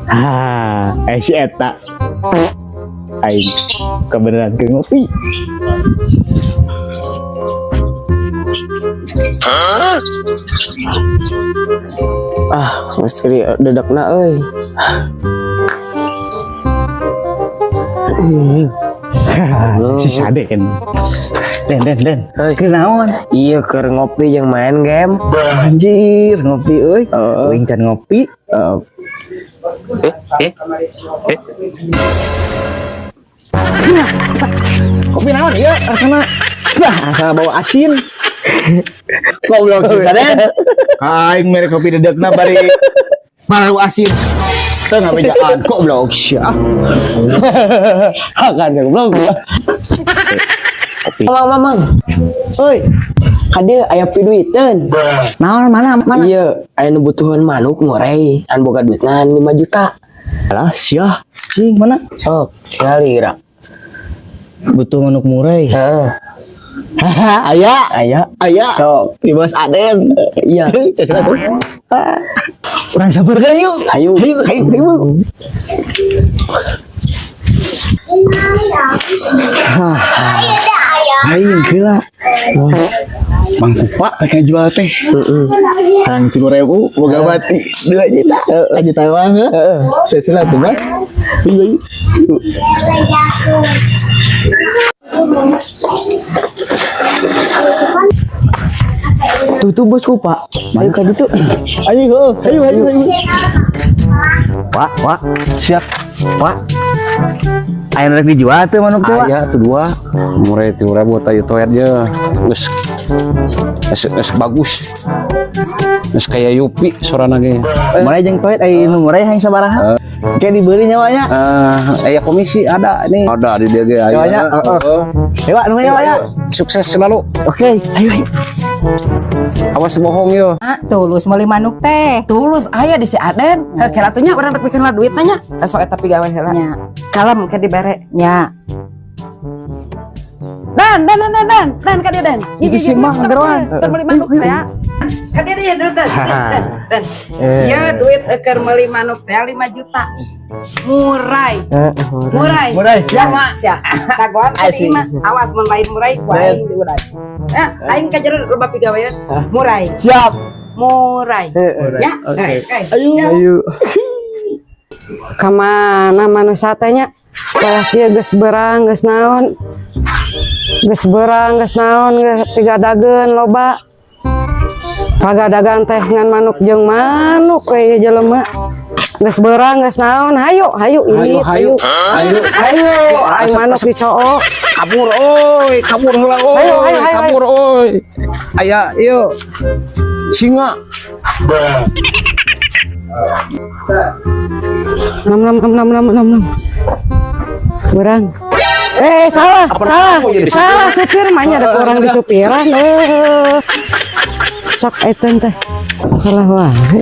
Ah, si eta. Aing kebeneran ke ngopi. Ah, geus dedekna euy. Si Saden. Den, den, den. Hei. Kenaon? Iya, keur ngopi jeung main game. Anjir, ngopi euy. Heeh. Uing can ngopi. Kopi naon? Iya, rasana. Wah, asal bau asin. Goblok si Saden. Aing mere kopi dedekna bari baru asin. Teu ngabejaan goblok sia. Akan goblok. Kopi. Mamang, mamang. Oi, Kadieu aya piduiteun. naon mana mana? Iya, aya nu butuhan manuk ngorei, anu boga duitna 5 juta. Alah sia. Cing mana? Sok, tingali geura. Butuh manuk murai. Heeh, Aya, aya. Aya. Sok. Di bos Aden. Iya. Cek tuh. Urang sabar kan yuk. Ayo. Ayo, ayo, ayo. Hah. Aing gila. Mang Kupa rek jual teh. Heeh. Hayang 3.000 boga bati 2 juta. Aja tawang heuh. Heeh. Cek tuh Mas. Ayo, ayo. Tuh tuh bosku, Pak. Ayo ka ditu. Ayo, heuh. Ayo, ayo, ayo. Pak, Pak, Siap. Pak. Ayo rek dijual tuh manuk teh, Pak. Aya tuh dua. Murai 3.000 tayu toet je. Geus geus geus bagus. Geus kayak Yupi sorana ge. Murai jeung toet aya nu murai hayang sabaraha? Kayak dibeli nyawanya. Aya komisi ada nih. Ada di dia ge aya. Nyawanya, heeh. Heeh. Ewa nu nyawanya. Sukses selalu. Oke, ayo ayo. Awas bohong yo. Ah, tulus meuli manuk teh. Tulus aya di si Aden. Heuh, kela tuh nya urang rek pikeun lah duitna nya. Sok eta pigawe heula. Nya, Kalem ke dibere. Nya. Dan dan dan dan dan dan ka dieu dan. Itu si Mang geroan. Keur meuli manuk teh. Ka dieu dieu dan dan dan. Dan. Ieu duit keur meuli manuk teh 5 juta. Murai. Murai. Murai, Ya, sia. Dagoan ka Asik. dieu mah. Awas mun lain murai ku aing diurai. Ya, aing ka jero loba pigawean. Murai. Siap. Murai. Ya. Oke. Oke. Ayo. Ayo. Kamana manusia teh nya? Kalah kieu geus berang geus naon. Geus berang geus naon geus pigadageun loba. Pagadagan teh ngan manuk jeung manuk we ieu jelema. Geus berang geus naon, hayu hayu Hayu ini hayu. Hayu. Hayu aing manuk dicook. Kabur oi, kabur heula oi. Hayu, hayu, hayu, Kabur oi. Aya ieu. Singa. 6 6 6 6 6 6 6. Berang. Eh, salah, salah, salah supir mah nya ada orang di supiran. Eh. Sok eta teh. Salah wae.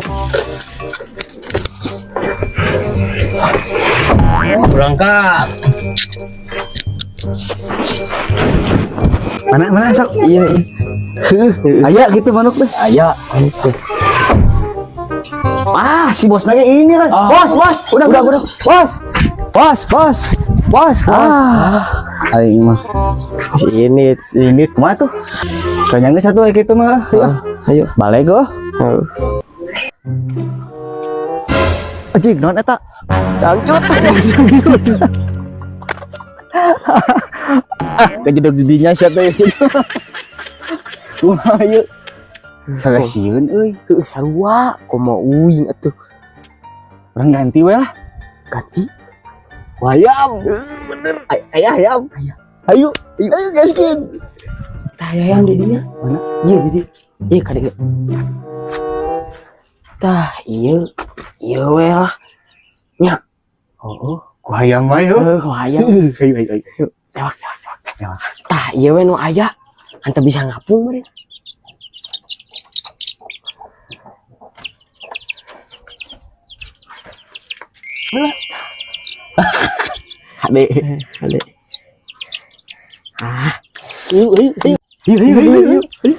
Berangkat. Mana mana sok? Iya, iya. Heuh, aya gitu manuk teh. Aya. Gitu. Ah, si bos lagi ini kan. Bos, bos, udah, udah. Bos. Bos, bos. Bos, bos. Aing mah. Si ini. Ini kumaha tuh? Kayaknya geus satu kayak gitu mah. Ayo. Balik oh. Heeh. Anjing, naon eta? Cangcut. Ah, kejedog didinya siapa ya? Kumaha ieu? Salah sieun euy. Heuh, sarua komo uing atuh. Urang ganti we lah. Ganti. Wayam. Bener. Aya ayam. Ayo, ayo, ayo gaskeun. Tah aya yang di dinya. Mana? Iya, di dieu. Iya kade ge. Tah, ieu. Ieu we lah. Nya. Oh, ku hayang wae heuh. Heuh, hayang. Ayo, ayo, ayo. Tewak, tewak, tewak. Tewak. Tah, ieu we nu aya. Anta bisa ngapung meureun. Hade. Hade. Ah, Ayo, ayo, ayo. Ayo, ayo, ayo, ayo.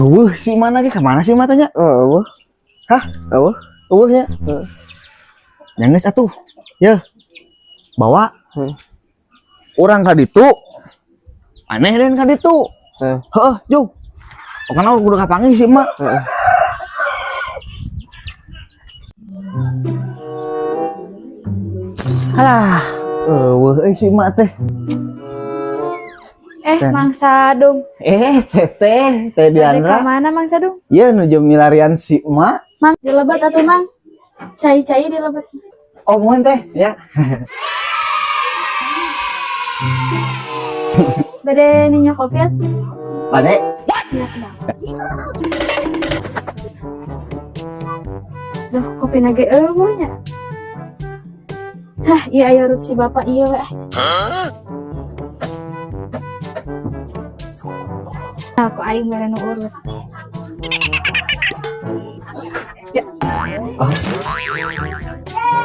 Wuh, si mana ge kemana sih matanya? Oh, Hah? Eueuh. Eueuh nya. Nya geus atuh. Yeuh. Bawa. Urang ka ditu. Aneh den ka ditu. Heeh. Heeh, jung. Pokoknya kudu kapanggih si emak. Heeh. Alah, eueuh euy si emak teh. Mang Sadung. Teteh, Teh Bade Diandra. ka mana Mang Sadung? Ieu nuju milarian si emak. Mang, dilebat atuh Mang. Cai-cai dilebat. Oh, mohon teh, ya. Bade ninyo kopi atuh. Bade. Ya, kenapa? Duh, kopi nage eueuh nya. Hah, iya aya urut si bapak ieu we ah. Aku aing mere nu urut. Ya.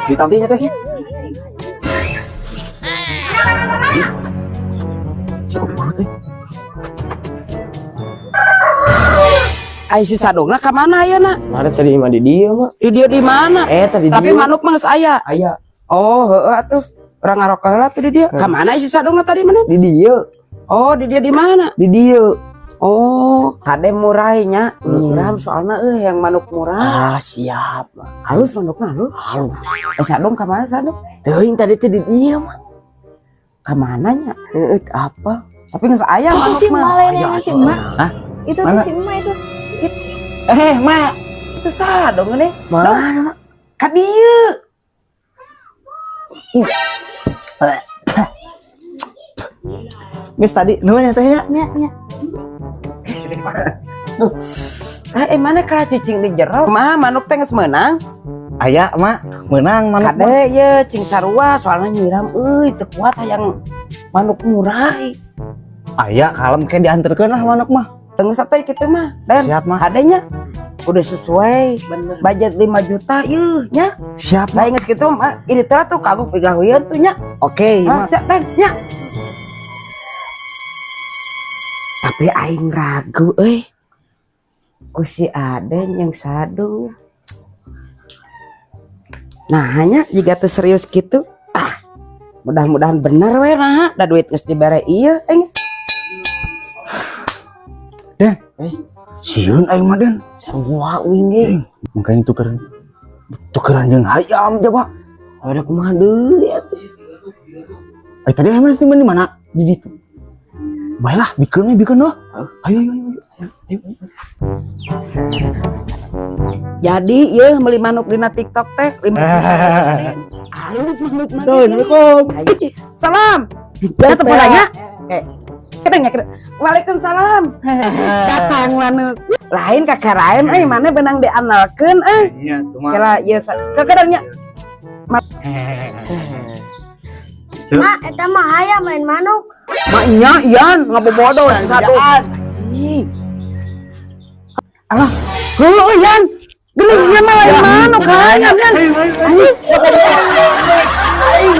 Ditampinya teh. Si kopi urut teh. Ai si Sadungna ka mana ayeuna? Mana tadi mah di dieu mah. Di dieu di mana? Tadi Tapi dieu. manuk mah geus aya. Aya. Oh, heeh atuh. Urang ngarokok heula tuh di dieu. Ka mana si Sadungna tadi mana? Di dieu. Oh, di dieu di mana? Di dieu. Oh, kade murahnya. Nyiram soalna euy yang manuk murah. Ah, siap. Halus manukna halus. Halus. Sadung ka mana Sadung? Teuing tadi teh di dieu mah. Ka mana nya? Heeh, apa? Tapi geus aya Itu manuk si emak mah. lain yang si emak. Hah? Itu Mana? tuh si emak itu. Mak. Itu Sadung nih. Mana, Mak? Ka dieu. Geus tadi nuhun ya teh ya. Nya, nya. Mana kalah cicing di jero? Kumaha manuk teh geus meunang? Aya, Mak. Meunang manuk mah. Kade ye cing sarua soalnya nyiram euy teu kuat hayang manuk murah. Aya kalem ke dianterkeun lah manuk mah. Teu geus teh kitu mah. Dan Siap, Mak. kadenya udah sesuai budget 5 juta ieu nya. Siap, Mak. Lain geus kitu mah ini teh tuh kagok pigawean tuh nya. Oke, Ah, Mak. siap Dan nya. Tapi aing ragu euy. Ku si Aden yang Sadung. Nah, hanya jika tuh serius gitu, ah, mudah-mudahan bener we nah, da duit geus dibere ieu aing. Den. Sieun aing mah Den. Sarua uing ge. Makanya tukeran jeung hayam coba. Ada kumaha deui atuh. Tadi hayam di mana? Di ditu. Baiklah, bikeun we, bikeun loh. Ayo, ayo, ayo, ayo. Ayo, ayo. Jadi ieu meuli manuk dina TikTok teh 5 juta. Halus manukna. Tuh, Assalamualaikum. Salam. Ya teu nya. Kedeng ya, kedeng. Waalaikumsalam. Datang manuk. Lain kakaraen euy mana benang diandalkeun euy. Iya, cuma. Kela ieu kekedeng nya. Mak, eta mah hayam lain manuk. Mak nya ian ngabobodo satu. Alah, heueuh ian. Geuning ieu mah lain manuk hayam ian. Aing.